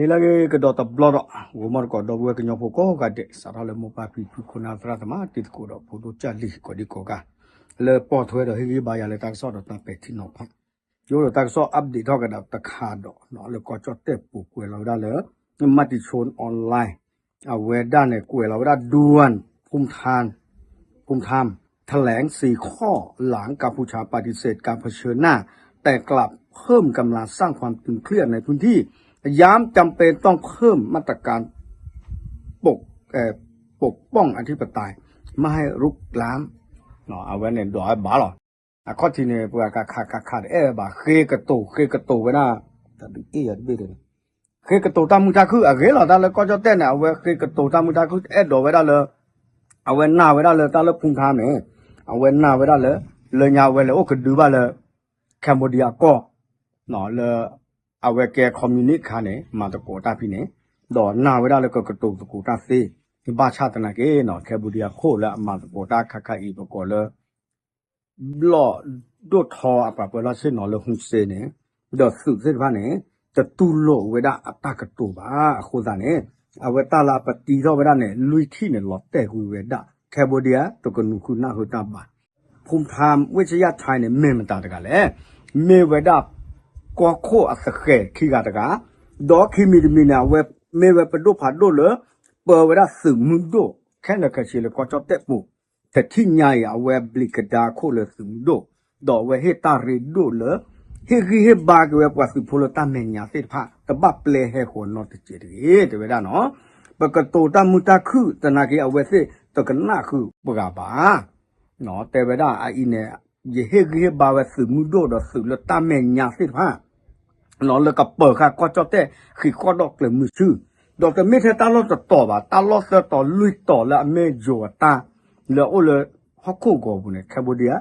ဟ့ၣ်လၢဂ့ၤကဒီးတဘျီဒီး ဂီၤမီၢ်တကိး ဒီပုၢ်ဝဲၢ်ကညီဖိကိးဂၤဒဲး စးထီၣ်လၢမိၢ်ပၢ်ဖံဖု ခိၣ်နၢ်သရၣ်သမါ တံၤသကိးဒီးဖိဒိၣ်ကၢ်လံၤ ကိးဒံကိးဂၤ လၢပိာ်ထွဲဒီးဟ့ၣ်ဂံၢ်ဘါယၤလၢတၢ်ကစီၣ်ဒီးတၢ်ပဲာ်ထံနီၤဖး ယအိၣ်ဒီးတၢ်ကစီၣ် update ထီၣ်ကဒီးတခါဒီး လၢကီၢ်ကၠီၣ်တဲၣ်ပူၤကွဲးလီၤဝဲဒၣ်လၢ Matichon Online အဝဲဒၣ်န့ၣ် ကွဲးလီၤဝဲဒၣ် Duan Phumtham Phumtham แถลงสี่ข้อ หลังกัมพูชาปฏิเสธการเผชิญหน้า แต่กลับเพิ่มกำลังสร้างความตึงเครียดในพื้นที่ ย้ำจำเป็นต้องเพิ่มมาตรการปกเอ่อปกป้องอธิปไตย ไม่ให้รุกล้ำ အဝဲန့ၣ်ဒိးဝဲဘၣ်လီၤ. အခီၣ်ထံးန့ၣ် ပှၤကခးခးခးတအဲၣ်ဝဲဘၣ် ဃ့ကတိၤ ဃ့ကတိၤဝဲဒၣ် တၢ်ဒုးအ့ၣ်ယၤတဘ့ၣ်ဒီး ဃ့ကတိၤတၢ်မုာ်တၢ်ခုၣ်အဂ့ၢ်လီၤ. တၢ်လၢကီၢ်ကၠီၣ်တဲၣ်န့ၣ် အဝဲဃ့ကတိၤတၢ်မုာ်တၢ်ခုၣ် အဲၣ်ဒိးဝဲဒၣ်လၢ အဝဲနာ်ဝဲဒၣ်လၢတၢ်လၢ Phumtham န့ၣ် အဝဲနာ်ဝဲဒၣ်လၢ လၢညါအဝဲလဲၤအိၣ်ကဒုဘၣ်လၢ Cambodia ကီၢ် လၢ အဝဲကဲ communist ခါန့ၣ် မၤသကိးတၢ်ဖဲန့ၣ် ဒီးနာ်ဝဲဒၣ်လၢကကတိၤသကိးတၢ်သ့ ဘၣ်ဆၣ်သနာ်က့နီၤ Cambodia ခိၣ်လၢအမၤသကိးတၢ်ခါခါအံၤ ပကိးလၢ ဘျီၣ်ဒိၣ်ထီအပှၤပၢၤလီၢ်ဆ့ၣ်နီၤလၢ Hun Sen န့ၣ် ဒီးသုးသ့ၣ်တဖၣ်န့ၣ် တတူၢ်လိာ်ဝဲဒၣ်အတၢ်ကတိၤဘၣ်. အဃိသတးန့ၣ် အဝဲတၢ်လၢအပတံထီၣ်ဝဲဒၣ်န့ၣ် လွံၢ်ထံၣ်န့ၣ် လီၤတဲာ်ကွံာ်ဝဲဒၣ် Cambodia တကနူၤဃုာ်နၢ်ဟူတၢ်ဘၣ် Phumtham Wechayachai န့ၣ် မ့ၢ်မတၤတဂၤလဲၣ်. မ့ၢ်ဝဲဒၣ် ကီၢ်ခိၣ်အသဃဲၤခံဂၤတဂၤ, ဒီးခံမံၤတမံၤန့ၣ် အဝဲမ့ၢ်ဝဲပဒိၣ်ဖးဒိၣ်လၢ ပၢဝဲဒၣ်သုးမုၢ်ဒိၣ် ခဲလၢာ်ခဲဆ့လၢကီၢ်ကၠီၣ်တဲၣ်ပူၤ, တထံၣ်ညါအံၤ အဝဲဘျံးကဒါခိၣ်လၢသုးမုၢ်ဒိၣ်, ဒီးအဝဲဟ့ၣ်တၢ်ရ့ဒိၣ်လၢ ဟ့ၣ်ဂံၢ်ဟ့ၣ်ဘါက့ၤဝဲပှၤသုးဖိလၢတၢ်မဲာ်ညါသ့ၣ်တဖၣ် တဘၣ်ပျဲဟဲဃီၤနီတစဲးတဂ့ၤ တဲဝဲဒၣ်နီၤ. ပကတိၤတၢ်မုာ်တၢ်ခုၣ်သနာ်က့ အဝဲသ့ၣ်တကနၣ်ဃုာ်ပှၤဘၣ် တဲဝဲဒၣ်အအံၤန့ၣ် ယဟ့ၣ်ဂံၢ်ဟ့ၣ်ဘါဝဲသုးမုၢ်ဒိၣ်ဒီးသုးလၢတၢ်မဲာ်ညါသ့ၣ်တဖၣ် လၢကပၢၤဃာ်ကီၢ်ကၠီၣ်တဲၣ်ဃံးဃီၣ်ဒီးကျဲၤမုၢ်ဆူၣ်, ဒီးတမ့ၢ်ထဲတၢ်လီၢ်တတီၤဘၣ် တၢ်လီၢ်သၢတီၤလွံၢ်တီၤလၢအမ့ၢ်ယိၤအတၢ် လၢအအိၣ်လၢဟီၣ်ခိၣ်ဂီၤပူၤန့ၣ် Cambodia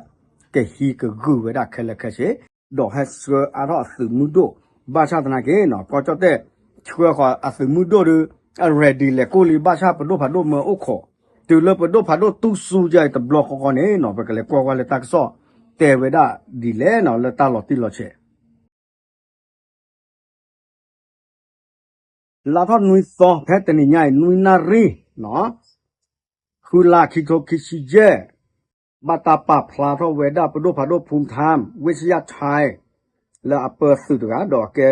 ကဟံးကဂုာ်ဝဲဒၣ်ခဲလၢာ်ခဲဆ့ ဒီးဟဲဆှၢအါထီၣ်အသုးမုၢ်ဒိၣ်, ဘၣ်ဆၣ်သနာ်က့နီၤ ကီၢ်ကၠီၣ်တဲၣ် ဆှၢဃီၤအသုးမုၢ်ဒိၣ်ဒီး အ ready လဲၤကိၢ်လံ ဘၣ်ဆၣ်ပဒိၣ်ဖးဒိၣ်မၢအိၣ်ခိး, တုၤလၢပဒိၣ်ဖးဒိၣ်တူၢ်စူၤယါအံၤတဘျီဃီဃီန့ၣ်နီၤ ပကလဲၤကွၢ်ကွၢ်လၢတၢ်ကစီၣ် တဲဝဲဒၣ်ဒ်လဲၣ်နီၤ လၢတၢ်လီၤတံၢ်လီၤဆဲး လါထီၣ်နွံသီ ဖဲတနံၤညါအံၤ နွံနၣ်ရံၣ်နီၤ ဃုလါခံထိခံဆံယဲၢ်, ဘၣ်တၢ်ပာ်ဖျါထီၣ်ဝဲဒၣ်ပဒိၣ်ဖးဒိၣ် Phumtham Wechayachai လၢအပၢသုးတဂၤ ဒီးအကဲ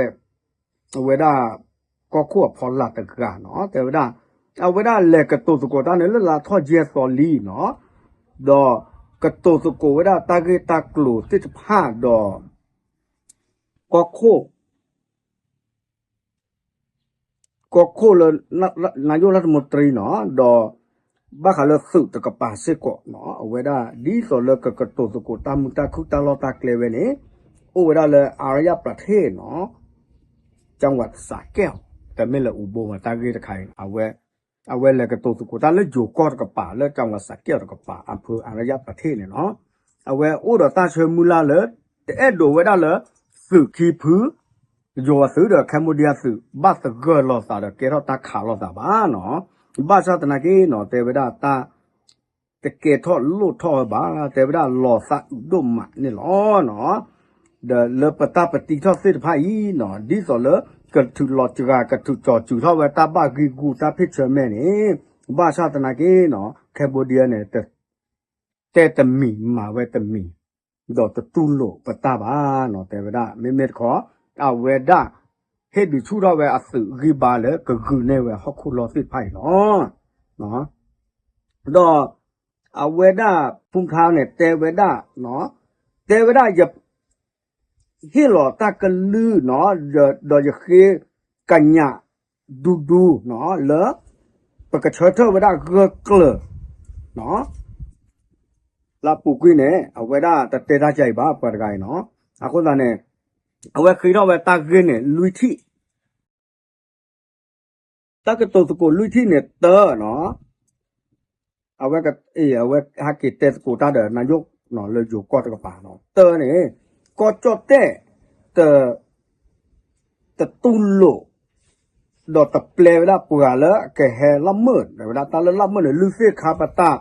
အဝဲဒၣ် ကီၢ်ခိၣ်အဖီလာ်တဂၤနီၤ တဲဝဲဒၣ် အဝဲဒၣ်လဲၤကတိၤသကိးတၢ်န့ၣ်လၢလါထီၣ်ယဲၢ်သီလံနီၤ ဒီးကတိၤသကိးဝဲဒၣ်တၢ်ဂ့ၢ်တၢ်ကျိၤသ့ၣ်တဖၣ်ဒီး ကီၢ်ခိၣ် ကီၢ်ခိၣ်လၢ နာယိၣ်လၢတမူတရံနီၤ ဒီး ဘၣ်ဃးလၢသုးတကပၤစ့ၢ်ကီးနီၤ အဝဲဒၣ်ဒ်သိးလၢကကတိၤသကိးတၢ်မုာ်တၢ်ခုၣ်တၢ်လီၢ်တၢ်ကျဲဝဲန့ၣ် အိၣ်ဝဲဒၣ်လၢ အါရယၣ်ပြထ့ၣ်နီၤ ကၠၣ်ဝးစးကဲၣ် တမ့ၢ်လၢအူဘိမး တၢ်ဂ့ၢ်တခါအံၤ အဝဲ အဝဲလဲၤကတိၤသကိးတၢ်လၢယိၤကီၢ်တကပၤ လၢကၠၣ်ဝးစးကဲၣ်တကပၤ အဖၢ အါရယၣ်ပြထ့ၣ်န့ၣ်နီၤ အဝဲအိၣ်ဒီးတၢ်ဆၢမုၢ်လၢ်လၢ တအဲၣ်ဒိးဝဲဒၣ်လၢ သုးခံဖု ယိၤအသုးဒီး Cambodia သုး ဘၣ်သဂၢၢ်လိာ်သးဒီးကဲထီၣ်တၢ်ခးလိာ်သးဘၣ်နီၤ ဘၣ်ဆၣ်သနာ်က့နီၤ တဲဝဲဒၣ်တၢ် တကဲထီၣ်လိၣ်ထီၣ်ဝဲဘၣ် တဲဝဲဒၣ်လီၤသးအုးဒိၣ်မးန့ၣ်လီၤနီၤ ဒီးလၢပတၢ်ပတံထီၣ်သ့ၣ်တဖၣ်အံၤနီၤ ဒ်သိးလၢ ကထုးလီၤစှၤ ကထုးကၠီၤစူၤထီၣ်ဝဲတၢ်ဘၣ်ဂံၢ်ဂူာ်တၢ်ဖ့ၣ်ဆၢမဲာ်န့ၣ် ဘၣ်ဆၣ်သနာ်က့နီၤ Cambodia န့ၣ် တဲတမံၤမၤဝဲတမံၤ ဒီးတတူၢ်လိာ်ပတၢ်ဘၣ်နီၤ တဲဝဲဒၣ် မ့မ့ၢ်တခီ အဝဲဒၣ် ဟ့ၣ်ဒုးဆူၣ်ထီၣ်ဝဲအသုးဂံၢ်ဘါလၢကဂုာ်န့ၢ်ဝဲဟီၣ်ခိၣ်လီၢ်သ့ၣ်တဖၣ်အံၤလီၤ ဒီး အဝဲဒၣ် ဖူထါန့ၣ် တဲဝဲဒၣ် တဲဝဲဒၣ် ယ ဟ့ၣ်လီၤတၢ်ကလုၢ်နီၤ ဒီးယဃ့ကညးဒူဒူနီၤ လၢ ပကဆၢထၢၣ်ဝဲဒၣ်ဂၢၢ်ကျၢၤ လၢအပူၤကွံာ်န့ၣ် အဝဲဒၣ်တတဲတၢ်ကါအံၤဘၣ် ပှၤတဂၤအံၤနီၤ အဃိသတးန့ၣ် အဝဲဃ့ထီၣ်ဝဲတၢ်ဂ့ၢ်န့ၣ် လွံၢ်ထံၣ် တၢ်ကတိၤသကိးလွံၢ်ထံၣ်န့ၣ် တၢနီၤ အဝဲ အဝဲဟဲက့ၤတဲသကိးတၢ်ဒီး နၢ်ယိၣ်လၢယိၤကီၢ်တကပၤနီၤ တၢန့ၣ် ကီၢ်ကၠီၣ်တဲၣ် တ တတူၢ်လိာ် ဒီးတပျဲဝဲဒၣ်ပှၤလၢကဟဲလီၢ်မုၢ် ဝဲဒၣ်တၢ်လၢလီၢ်မုၢ်န့ၣ် လုၢ်သ့ၣ်ခါပတၢ်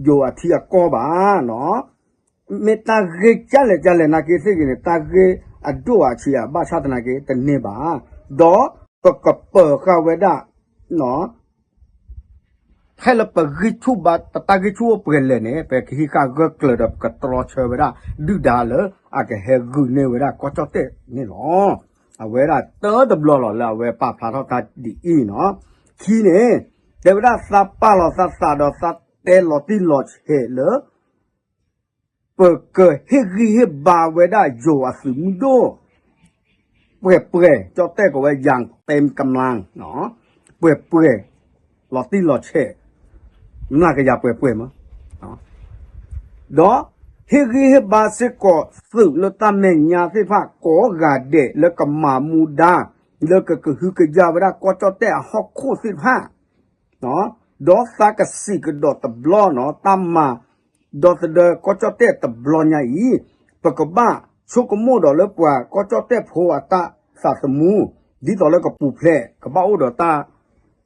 ယိၤအထံအကီၢ်ဘၣ်နီၤ မ့ၢ်တၢ်ဂ့ၢ်ကၢ်လဲၣ်ကၢ်လဲၣ်နာ်က့သ့ၣ်ဂ့ၤန့ၣ် တၢ်ဂ့ၢ်အဒိၣ်အဆံးအဘၣ်ဆၣ်သနာ်က့ တန့ၢ်ဘၣ် ဒီး ပကပၢၤဃာ်ဝဲဒၣ် ဖဲလၢပဂံၢ်ဆူၣ်ဘါ ပတၢ်ဂံၢ်ဆူၣ်အိၣ်ပှဲၤလဲၣ်န့ၣ် ပကဟံးဃာ်ဂၢၢ်ကျၢၤဒီးပကတြီဆၢဝဲဒၣ် ဒုၣ်ဒါလၢအကဟဲဂုာ်န့ၢ်ဝဲဒၣ်ကီၢ်ကၠီၣ်တဲၣ်န့ၣ်လီၤ. အဝဲဒၣ်တၢတဘျီလီၤလၢအဝဲပာ်ဖျါထီၣ်တၢ်ဒ်အံၤနီၤ. ခံန့ၣ် တဲဝဲဒၣ်သးပာ်လီၤသးသးဒီးသးတဲလီၤတံၢ်လီၤဆဲးလၢ ပကဟ့ၣ်ဂံၢ်ဟ့ၣ်ဘါဝဲဒၣ်ယိၤအသုးမုၢ်ဒိၣ် ပှဲၤပှဲၤ ကၠီၣ်တဲၣ်ကိးဝဲ ယၣ်တဲကမျၢၢ် ပှဲၤပှဲၤ လီၤတံၢ်လီၤဆဲး မျးကယၤပှဲၤပှဲၤမး ဒီးဟ့ၣ်ဂံၢ်ဟ့ၣ်ဘါစ့ၢ်ကီးသုးလၢတၢ်မဲာ်ညါသ့ၣ်တဖၣ်ကိးဂၤဒဲးလၢကမၤမူဒါ လၢကကဟုကယာ်ဝဲဒၣ်ကီၢ်ကၠီၣ်တဲၣ်အဟီၣ်ခိၣ်သ့ၣ်တဖၣ် ဒီးသးကစံးကဒီးတဘျီနီၤ တၢ်မၤ ဒီသဒၢကီၢ်ကၠီၣ်တဲၣ်တဘျီညါအံၤ ပကဘၣ်ဆိကမိၣ်ဒီးလၢပှၤကီၢ်ကၠီၣ်တဲၣ်ဖိအတၢ်သးသမူ ဒ်သိးလၢကပူၤဖျဲး ကဘၣ်အိၣ်ဒီးတၢ်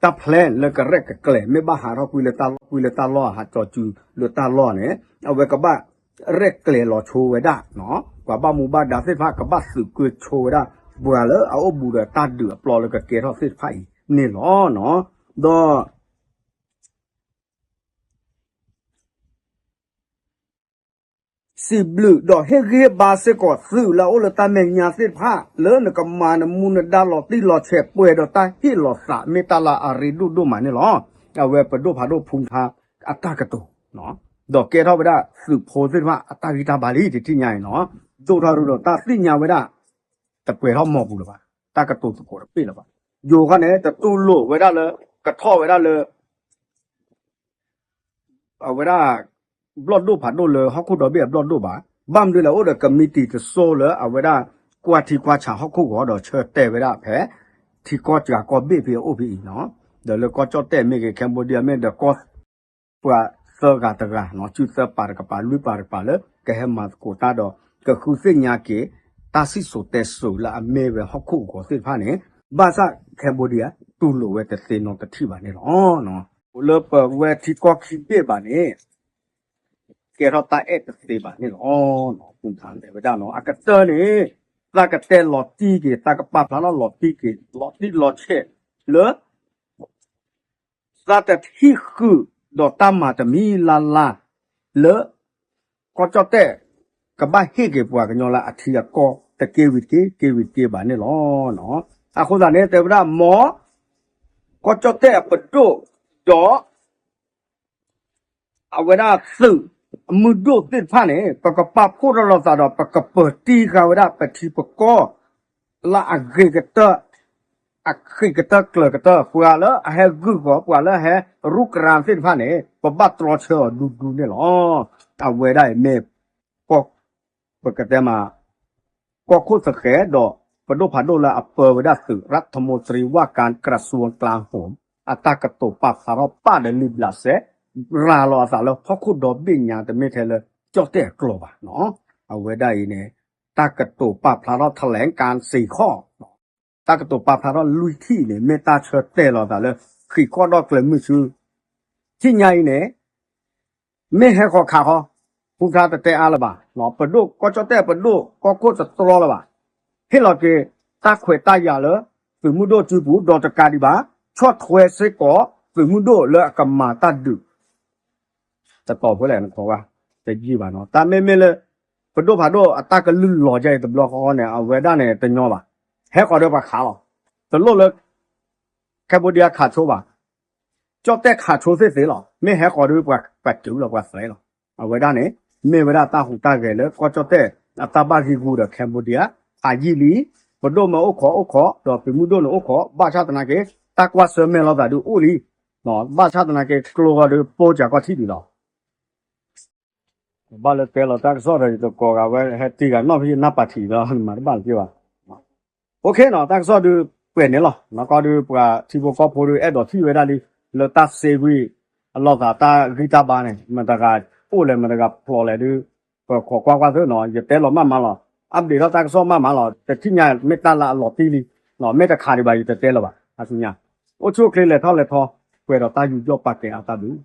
တၢ် plan လၢကရဲၣ်ကကျဲၤ မ့ၢ်ဘၣ်ဟးထီၣ်ကွံလၢတၢ်လီၢ် ကွံလၢတၢ်လီၢ် ဟးကၠီၤစုလၢတၢ်လီၢ်န့ၣ် အဝဲကဘၣ်ရဲၣ်ကျဲၤလီၤဆိဝဲဒၣ် ပှၤဘၣ်မူဘၣ်ဒါသ့ၣ်တဖၣ် ကဘၣ်သုးကၢဆိဝဲဒၣ် ပှၤလၢအအိၣ်ဘူးဒီးတၢ်ဒုးအပျီလၢကကဲထီၣ်သ့ၣ်တဖၣ်အံၤန့ၣ်လီၤ. ဒီး စံးဘျုးဒီးဟ့ၣ်ဂံၢ်ဟ့ၣ်ဘါစ့ၢ်ကီးသုးလၢအအိၣ်လၢတၢ်မဲာ်ညါသ့ၣ်တဖၣ် လၢနကမၤနမူနဒါလီၤတံၢ်လီၤဆဲးပှဲၤဒီးတၢ်ဟ့ၣ်လီၤသး မ့ၢ်တၢ်လၢအရ့ဒိၣ်ဒိၣ်မးန့ၣ်လီၤ. အဝဲပဒိၣ်ဖးဒိၣ်ဖုထါအတၢ်ကတိၤ ဒီးကဲထီၣ်ဝဲဒၣ်သုးဖိသ့ၣ်တဖၣ်အတၢ်ဂံၢ်တၢ်ဘါလံ တထံၣ်ညါအံၤနီၤ ဒိၣ်ထီၣ်ရူဒီးတၢ်သ့ၣ်ညါဝဲဒၣ် တပှဲၤထီၣ်မီၤပူၤလၢၤဘၣ် တၢ်ကတိၤသကိးတပ့ၢ်လၢၤဘၣ် ယိၤခီန့ၣ် တတူၢ်လိာ်ဝဲဒၣ်လၢ ကထီၣ်ဝဲဒၣ်လၢ အဝဲဒၣ် ဘျီၣ်ဒိၣ်ဖးဒိၣ်လၢဟီၣ်ခိၣ်ဒီဘ့ၣ်အဘျီၣ်ဒိၣ်ဘၣ်. ဘၣ်မနုၤလဲၣ် အိၣ်ဒီးကမံးတံာ်တစိၢ်လၢအဝဲဒၣ် ကွၢ်ထံကွၢ်ဆးဟီၣ်ခိၣ်ဂီၤဒီးဆၢတဲာ်ဝဲဒၣ်ဖဲ ထံကီၢ်စှၤကီၢ်ဘ့ၣ်ဖဲအအိၣ်ဖဲအံၤနီၤ ဒီးလၢကီၢ်ကၠီၣ်တဲၣ်မ့ၢ်ဂ့ၤ Cambodia မ့ၢ်ဒီးကီၢ် ပှၤသၢဂၤတဂၤနီၤ စုသၢပာ်တကပၤ လွံၢ်ပာ်တကပၤလၢ ကဟဲမၤသကိးတၢ်ဒီး ကဃုသ့ၣ်ညါက့ၤ တၢ်စံၣ်စိၤတဲစိၤလၢအမ့ၢ်ဝဲဟီၣ်ခိၣ်အဂီၤသ့ၣ်တဖၣ်န့ၣ် ဘၣ်ဆၣ် Cambodia တူၢ်လိာ်ဝဲတသ့နီတထံၣ်ဘၣ်န့ၣ်လီၤ. လၢပဝဲထံကီၢ်ခံဘ့ၣ်ဘၣ်န့ၣ် ကဲထီၣ်တၢ်အဲၣ်တသ့ဘၣ်န့ၣ်လီၤ. ပူၤထါတဲဝဲဒၣ်နီၤ အကတၢၢ်န့ၣ် သးကတဲလီၤတံၢ်က့ၤ သးကပာ်ဖျါထီၣ်လီၤတံၢ်က့ၤ လီၤတံၢ်လီၤဆဲးလၢ သးတထံၣ်ဃုာ်ဒီးတၢ်မၤတမံၤလၢ်လၢ် လၢ ကီၢ်ကၠီၣ်တဲၣ် ကဘၣ်ဟ့ၣ်က့ၤပှၤကညီလၢအထံအကီၢ် တက့ၢ်ဝံၤတက့ၢ် က့ၢ်ဝံၤတက့ၢ်ဘၣ်န့ၣ်လီၤ. အဃိသတးန့ၣ် တဲဝဲဒၣ်မ် ကီၢ်ကၠီၣ်တဲၣ်အပဒိၣ် ဒီး အဝဲဒၣ်သုးအမုၢ်ဒိၣ်သ့ၣ်တဖၣ်န့ၣ် ပကပာ်ဖှိၣ်ထီၣ်လိာ်သးဒီး ပကပၢၤတံၢ်ဃာ်ဝဲဒၣ်ပထံပကီၢ် လၢအဂ့ၤကတၢၢ် အဃံးကတၢၢ်ကျၢၤကတၢၢ် ပှၤလၢအဟဲဂုာ်ဃီၤ ပှၤလၢအဟဲရူကရၢသ့ၣ်တဖၣ်န့ၣ် ပဘၣ်တြီဆၢအီၤဒူဒူန့ၣ်လီၤ. အဝဲဒၣ်အံၤမ့ၢ် ကီၢ် ပကတဲမး ကီၢ်ခိၣ်သဃဲၤဒီး ပဒိၣ်ဖးဒိၣ်လၢအပၢဝဲဒၣ်သုး ရၢထမိတရံဝၣ်ကၣ် ကရၢစူဝ်ကၠၢဟိၣ် အတၢ်ကတိၤပာ်ဖျါထီၣ်ပာ်ဒီးလံာ်ဘျးစဲ ရၤလီၤအသးလၢဟီၣ်ခိၣ်ဒီဘ့ၣ်ညါ တမ့ၢ်ထဲလၢကၠီၣ်တဲၣ်အကျိၤဘၣ်နီၤ. အဝဲဒၣ်အံၤန့ၣ် တၢ်ကတိၤပာ်ဖျါထီၣ် ထလဲကၣ်စ့ၢ်ကီး တၢ်ကတိၤပာ်ဖျါထီၣ်လွံၢ်ထံၣ်အံၤန့ၣ် မ့ၢ်တၢ်ဆၢတဲာ်လီၤသးလၢ ဃံးခီၣ်ဒီၣ်ကျဲၤမုၢ်ဆူ ထံၣ်ညါအံၤန့ၣ် မ့ၢ်ဟဲဃီၤခးဃီ ဖုထါတတဲအါလၢၤဘၣ်, ပဒိၣ်ကီၢ်ကၠီၣ်တဲၣ်ပဒိၣ်ကီၢ်ခိၣ်တတြီလၢၤဘၣ်, ဟ့ၣ်လီၤက့ၤ တၢ်ခွဲးတၢ်ယာ်လၢ သုးမုၢ်ဒိၣ်စုပူၤ ဒီးတကးဒံးဘၣ် ဆီၣ်ထွဲစ့ၢ်ကီး သုးမုၢ်ဒိၣ်လၢအကမၤတၢ်ဒုး တတီၤဖိလဲၣ်နခီဝါ တယံာ်ဘၣ်နီၤ, တၢ်မ့မ့ၢ်လၢ ပဒိၣ်ဖးဒိၣ်အတၢ်ကလုၢ်လီၤယါအံၤတဘျီဃီန့ၣ် အဝဲဒၣ်န့ၣ်တညီဘၣ်, ဟဲဃီၤဒီးပှၤခးလီၤ, တလိၣ်လၢ Cambodia ခးဆိဘၣ်, ကၠီၣ်တဲၣ်ခးဆိသ့ၣ်သ့ၣ်လီၤ, မ့ၢ်ဟဲဃီၤဒီးပှၤစူၤလီၤပှၤသဲလီၤ, အဝဲဒၣ်န့ၣ် မ့ၢ်ဝဲဒၣ်တၢ်ဟူးတၢ်ဂဲၤလၢကီၢ်ကၠီၣ်တဲၣ် အတၢ်ဘၣ်ဂံာ်ဂူာ်ဒီး Cambodia ဖးယံာ်လံ, ပဒိၣ်မ့ၢ်အိၣ်ခိးအိၣ်ခိး ဒီးသုးမုၢ်ဒိၣ်န့ၣ်အိၣ်ခိး ဘၣ်ဆၣ်သနာ်က့ တၢ်ကွၢ်ဆၢၣ်မဲာ်လိာ်သးဒုးအိၣ်လံ, ဘၣ်ဆၣ်သနာ်က့ ကျိဂီၤဒုးပိာ်စၢၤကီၢ်ထံၣ်ဒံးလီၤ. ဘၣ်လၢတဲလီၤတၢ်ကစီၣ်ဒီး ယတကိးဂၤဝဲဟဲတံၢ်ဂၤနီၣ်ဖဲယနၢ်ပာ်ထံးလီၤ မၤတဘၣ်တက့ၢ်ဘၣ်. အိၣ်ခ့နီၤ တၢ်ကစီၣ်ဒုးပှဲၤန့ၣ်လီၤ, နကီဒုးပှၤထံဖိကီၢ်ဖိဒုးအဲၣ်ဒိးထံၣ်ဝဲဒၣ်လံ, လၢတၢ်စ့ဝံၤအလီၢ်သးတၢ်ဂံၢ်တၢ်ဘါန့ၣ် မတၤတဂၤအိၣ်လဲၣ် မတၤတဂၤဖျိးလဲၣ်ဒုး ပခိးကွၢ်ကွၢ်သ့နီၤ, ယတဲလီၤမးမးလီၤ, updateထီၣ်တၢ်ကစီၣ်မးမးလီၤ, တထံၣ်ညါမ့ၢ်တၢ်လၢအလီၤတံၢ်လံ, မ့ၢ်တခးဒံးဘၣ် ယတတဲလၢၤဘၣ်, အဆူညါ, အိၣ်ဆူၣ်အိၣ်ချ့လဲၤထီၣ်လဲၤထီ, ပှဲၤဒီးတၢ်ယူးယီၣ်ပာ်ကဲအါတၢ်ဘျုး